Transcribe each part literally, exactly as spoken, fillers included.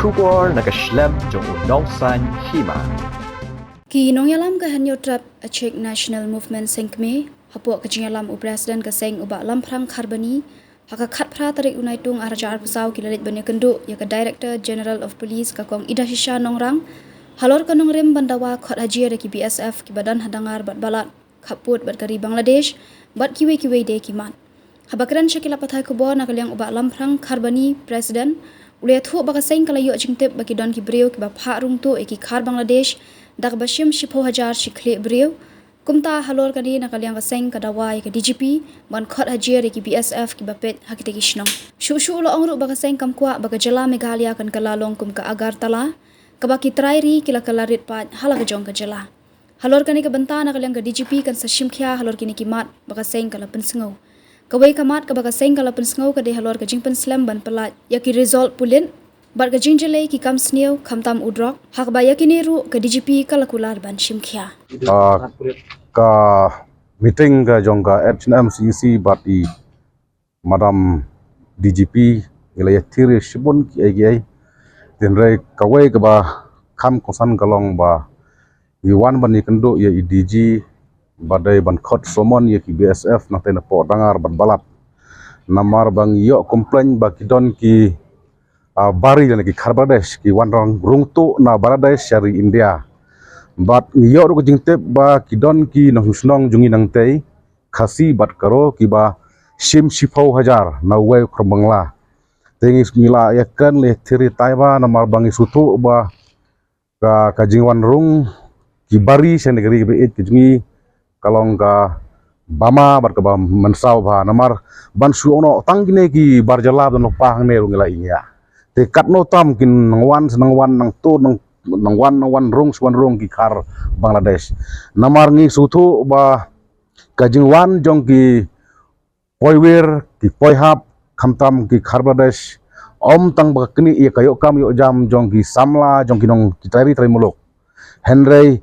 Khubor na ka shlem jong u Nongsaiñ Hima. Ki nongïalam ka Hynñiewtrep Achik National Movement Seng Kmie, hapoh ka jingïalam u President ka seng u Bah Lamphrang Kharbani, ha ka khatphra tarik u Naitung arhajar arphew saw ki la leit ban ïakynduh ïa ka Director General of Police ka Kong Idashisha Nongrang halor ka nongrim ban dawa khot hajiar ïa ki B S F kiba don ha Dangar bad Balat, khappud bad ka ri Bangladesh, bad kiwei kiwei de ki mat. Haba kren sha ki lad pathai khubor na ka liang u Bah Lamphrang Kharbani, President, u la ïathuh ba ka seng ka la ïoh jingtip ba ki don ki briew kiba phah rung tuh ïa ki khar Bangladesh da kaba shim shiphew hajar shi khlieh briew. Kumta halor kane na ka liang ka seng ka dawa ïa ka D G P ban khot hajiar ïa ki B S F kiba peit ha kita ki shnong. Shuh shuh u la ong ruh ba ka seng kam kwah ba ka jylla Meghalaya kan kylla long kum ka Agartala, kaba ki trai ri ki la kylla rit paid ha la ka jong ka jylla. Halor kane ka bynta na ka liang ka D G P kan sa shim khia halor kine ki mat ba ka seng ka la pynsngew. Kawei ka mat kaba ka seng ka la pynsngew ka dei halor ka jingpynslem ban pyllait ïa ki result pulit bad ka jingjyllei ki kam sniew khamtam u drok, ha kaba ïa kine ruh ka D G P ka la kular ban shim khia. Ah, ka meeting ka jong ka H N M C E C bad i Madam D G P, i la ïathir ïa shibun ki ei ki ei. Hynrei kawei kaba kham kongsan ka long ba i wan ban ïakynduh ïa i D G ba dei ban khot summon ïa ki B S F nangta napoh Dangar bad Balat. Namar ba ngi ïoh complain ba ki don ki, ah, bari lane ki khar Bangladesh ki wan rung tuh na Bangladesh sha ri India. Bad ngi ïoh ruh ka jingtip ba ki don ki nongshong shnong jong ngi nangtei, Khasi bad Garo kiba shim shiphew hajar na uwei u khar Bangla. Te ngi, ngi la ïakren, la ïathir ïatai ba namar ba ngi sngewthuh ba ka, ka jingwan rung ki bari sha kane ka ri kaba ïeit ka jong ngi ka long kaba ma bad kaba mynsaw bha namar ban shu ong noh tang kine ki bar jylla ba don lypa hangne ruh ngi la ïa. Te katno tam kin nang wan, nang wan, nang tuh, nang, nang wan, nang wan rung, shu wan rung ki khar Bangladesh. Namar ngi sngewthuh ba ka jingwan jong ki poiwir, ki poihap, khamtam ki khar Bangladesh, ym tang ba ka knieh ïa ka ïoh kam ïoh jam jong ki samla, jong ki nong, ki trai ri trai muluk. Hynrei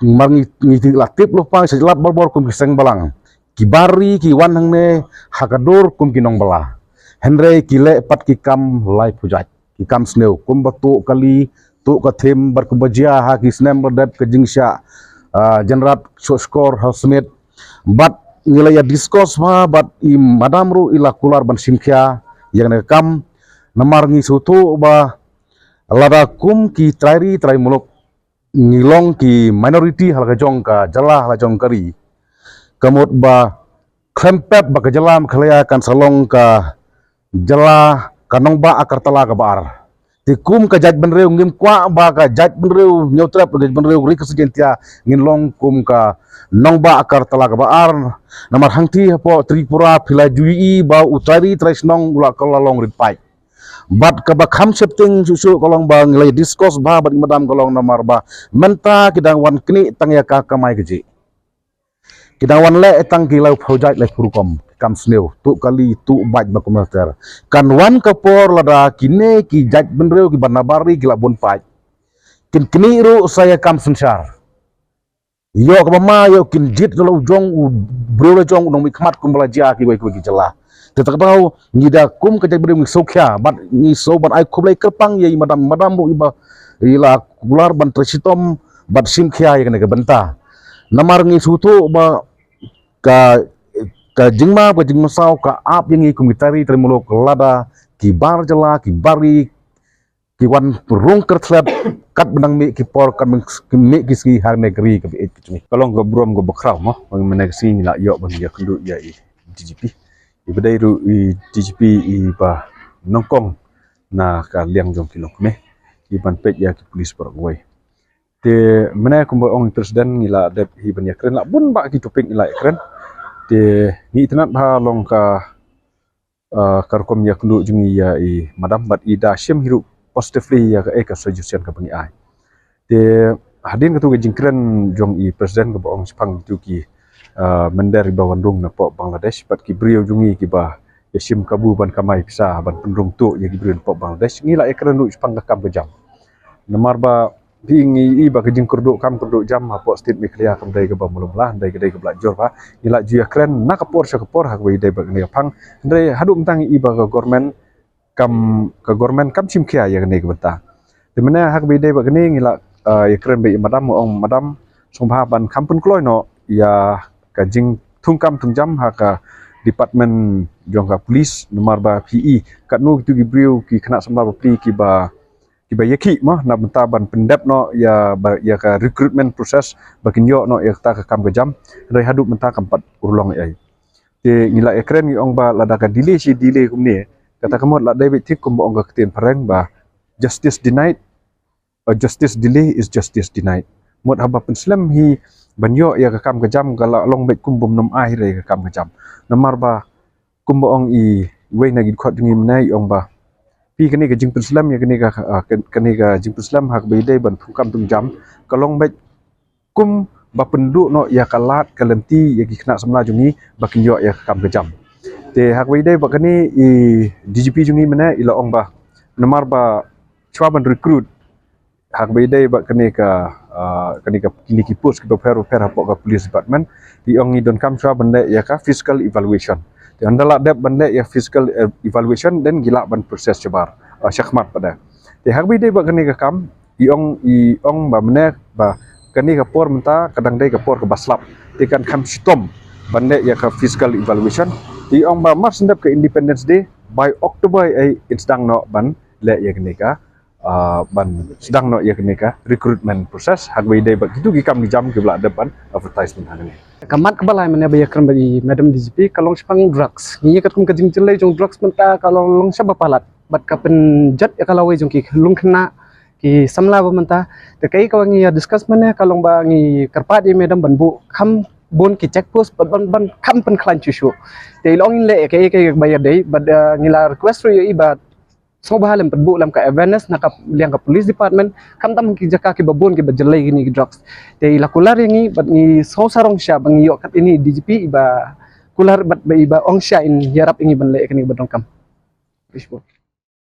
mar ngi, ngi la tip lypa sha lad barabor kum ki seng balang. Ki bari ki wan hangne ha ka dur kum ki nongbylla. Hynrei ki leh pat ki kam laiphew jait, ki kam sniew kumba tuh kali, tuh ka thim, bad kumba jia ha ki snem ba la dep ka jingshah, ah, jynrat, shoh shkor ha Smit. Bad ngi la ïa discuss bha bad i madam ruh i la kular ban shim khia ïa kane ka kam. Namar ngi sngewthuh ba lada kum ki trai ri trai muluk ngi long ki minority ha la ka jong ka jylla, ha la ka jong ka ri, ka mut ba khlem pep ba ka jylla Meghalaya kan sa long ka jylla, ka nongbah Agartala kaba ar. Te kum ka jaitbynriew ngim kwah ba ka jaitbynriew Hynñiewtrep, ka jaitbynriew Ri Khasi Jaiñtia ngin long kum ka nongbah Agartala kaba ar. Namar hangtei hapoh Tripura phi la ju ïohi ba u trai ri trai shnong u la kylla long rit paid. Bad kaba kham sheptieng shuh shuh ka long ba ngi la discuss bha bad i madam ka long namar ba mynta ki dang wan knieh tang ïa ka kamai kajih. Ki dang wan leh tang ki laiphew jait laiphew rukom ki kam sniew, tuh kali, tuh bait bad kumta ter. Kan wan ka por lada kine ki jaitbynriew kiba na bar ri ki la bun paid, kin knieh ruh sa ïa kam synshar. Ïoh kaba ma ïoh kin jied la u jong u briew la jong u nongmihkhmat kumba la jia kiwei kiwei ki jylla. Te kata ka daw ngi da kum ka jaitbynriew ngi sngewkhia bad ngi sngew ban ai khublei kyrpang ïa i madam, madam ruh iba i la kular ban trei shitom bad shim khia ïa kane ka bynta. Namar ngi sngewthuh ba ka, ka jingma, ka jingmynsaw ka ap ïa ngi kum ki trai ri trai muluk lada ki bar jylla, ki bari ki wan rung kyrthlet katba nang mih ki por, katba nang mih ki sngi ha kane ka ri kaba ïeit ka jong ngi. Ka long ka burom kaba khraw mo ba mynne ka sngi ngi la ïoh ban ïakynduh ïa i D G P. Iba dei ruh i D G P iba nyngkong na ka liang jong ki longkmie, iban peit ïa ki police baroh kawei. Te mynne kumba ong i President ngi la dep hi ban ïakren, la bun bah ki topic ngi la ïakren. Te ngi itynnad bha long ka, ah, ka rukom ïakynduh jong ngi ïa i madam bad i da shim hi ruh positively ïa kaei ka suggestion kaba ngi ai. Te hadien katu ka jingkren jong i President kaba ong shaphang kitu ki, ah, mynder iba wan rung napoh Bangladesh bad ki briew jong ngi kiba ïashim kabu ban kamai pisa ban pynrung tuh ïa ki briew napoh Bangladesh, ngi la ïakren ruh shaphang ka kam ka jam. Namar ba phi ngi i ba ka jingkyrduh kam kyrduh jam hapoh state Meghalaya kam dei kaba mluh mlah, dei ka dei kaba la jur bha. Ngi la ju ïakren na ka por sha ka por ha kaba ïadei bad kane ka phang. Hynrei haduh mynta ngi i ba ka government kam, ka government kam shim khia ïa kane ka bynta. Te mynne ha kaba ïadei bad kane ngi la, ah, ïakren bad i madam, ong madam sngewbha ban kham pynkloi noh ïa ka jingthungkam thungjam ha ka department jong ka police, namar ba phi i katno kitu ki briew, ki khynnah samla bapli kiba, kiba ïakhih mo na bynta ban pyndep noh ïa ba, ïa ka recruitment process ba kin ïoh noh ïa kata ka kam ka jam. Hynrei haduh mynta kam pat urlong ei. Te ngi la ïakren ngi ong ba lada ka delay shi delay kumne, kata ka mut la dei beit thik kumba ong ka ktien phareng ba justice denied, uh, justice delay is justice denied. Mut haba pynslem hi ban ïoh ïa ka kam ka jam ka la long beit kum bym nym ai hi re ïa ka kam ka jam. Namar ba kumba ong i wei na ki dkhot jong ngi mynne i ong ba phi kane ka jingpynslem ïa kane ka, ah, kan-, kane ka jingpynslem ha kaba ïadei ban thungkam thungjam ka long beit kum ba pynduh noh ïa ka lad ka lynti ïa ki khynnah samla jong ngi ba kin ïoh ïa ka kam ka jam. Te ha kaba ïadei bad kane i D G P jong ngi mynne i la ong ba namar ba shuwa ban recruit ha kaba ïadei bad kane ka, ah, kane ka, kine ki post kiba pher bapher hapoh ka police department, te i ong ngi donkam shuwa ban leh ïa ka physical evaluation. Te ynda la dep ban leh ïa physical, eh, evaluation, then ngi lah ban process shabar, ah, shakhmat pat de. Te ha kaba ïadei bad kane ka kam i ong, i ong ba mynne ba kane ka por mynta ka dang dei ka por kaba slap, te kan kham shitom ban leh ïa ka physical evaluation. Te i ong ba mar shen dep ka Independence Day, by October ei yn sdang noh ban leh ïa kane ka, ah, ban sdang noh ïa kane ka recruitment process ha kaba ïadei bad kitu ki kam ki jam kiba la dep ban advertisement ha kane. Ka mat kaba lai mynne ba ïakren bad i madam D G P ka long shaphang drugs. Ngi ïa katkum ka jingjyllei jong drugs mynta ka long, long shaba palat bad ka pynjot ïa ka lawei jong ki longkhynnah ki samla ba mynta. Te kaei kaba ngi ïa discuss mynne ka long ba ngi kyrpad ïa i madam ban buh kham bun ki check post bad ban, ban kham pynkhlaiñ shuh shuh. Te i la ong in leh ïa kaei kaei kaba ïadei bad, eh, ngi la request ruh ïa i ba sngewbha lem pat buh lem ka awareness na ka liang ka police department, khamtam ki jaka kiba bun kiba jyllei kine ki drugs. Te i la kular ïa ngi bad ngi sngew sarong sha ba ngi ïoh kat ine i D G P iba kular bad ba iba ong sha in ïarap ïa ngi ban leh ïa kine kiba donkam. Fishbone.